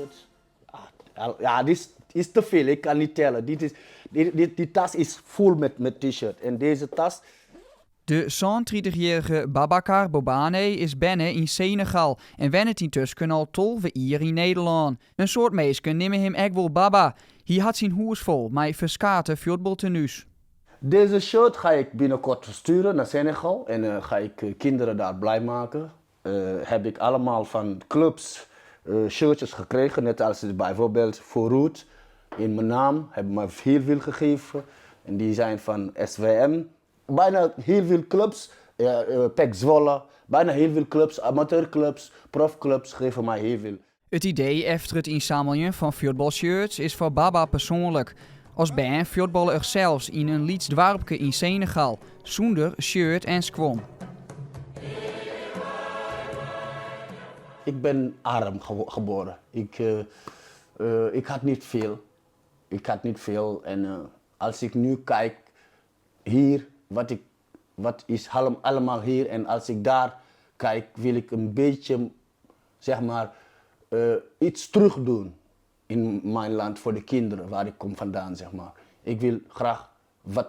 T-shirts. Ah, ja, dit is te veel, ik kan niet tellen. Dit is, die, die, die tas is vol met T-shirt. En deze tas. De 37-jierrige Babacar Bobane is berne yn Senegal en wennet yntusken al 12 jier yn Nederlân. In soad minsken nimme him ek wol Baba. Hy hat syn hûs fol mei ferskate fuotbaltenu's. Deze shirt ga ik binnenkort sturen naar Senegal en ga ik kinderen daar blij maken. Heb ik allemaal van clubs shirtjes gekregen, net als bijvoorbeeld Vooruit in mijn naam, hebben me heel veel gegeven. En die zijn van SWM. Bijna heel veel clubs, PEC Zwolle, bijna heel veel clubs, amateurclubs, profclubs geven mij heel veel. It idee efter it ynsammeljen fan fuotbalshirts is foar Baba persoanlik. As bern fuotballe er sels yn in lyts doarpke yn Senegal, sûnder shirt en skuon. Ik ben arm geboren. Ik, ik had niet veel. Ik had niet veel en als ik nu kijk hier, wat, ik, wat is allemaal hier en als ik daar kijk, wil ik een beetje, zeg maar, iets terug doen in mijn land voor de kinderen waar ik kom vandaan, zeg maar. Ik wil graag wat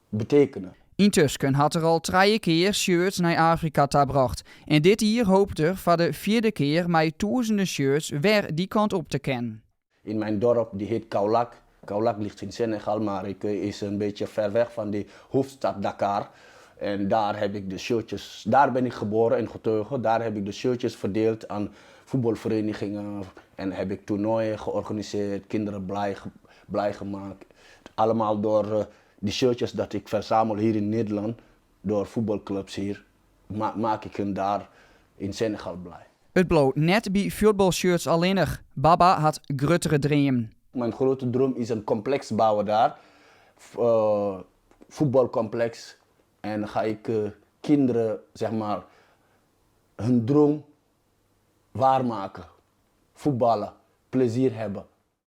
betekenen. Yntusken hat er al trije kear shirts nei Afrika ta brocht. En dit jier hopet er foar de fjirde kear mei tûzenen shirts wer dy kant op te kinnen. In mijn dorp, die heet Kaolack. Kaolack ligt in Senegal, maar ik is een beetje ver weg van die hoofdstad Dakar. En daar heb ik de shirtjes, daar ben ik geboren en getogen. Daar heb ik de shirtjes verdeeld aan voetbalverenigingen. En heb ik toernooien georganiseerd, kinderen blij gemaakt. Allemaal door die shirtjes dat ik verzamel hier in Nederland, door voetbalclubs hier, maak ik hen daar in Senegal blij. It bliuwt net by fuotbalshirts allinnich. Baba hat gruttere dreamen. Mijn grote droom is een complex bouwen daar. Voetbalcomplex. En dan ga ik kinderen, zeg maar, hun droom waarmaken. Voetballen, plezier hebben.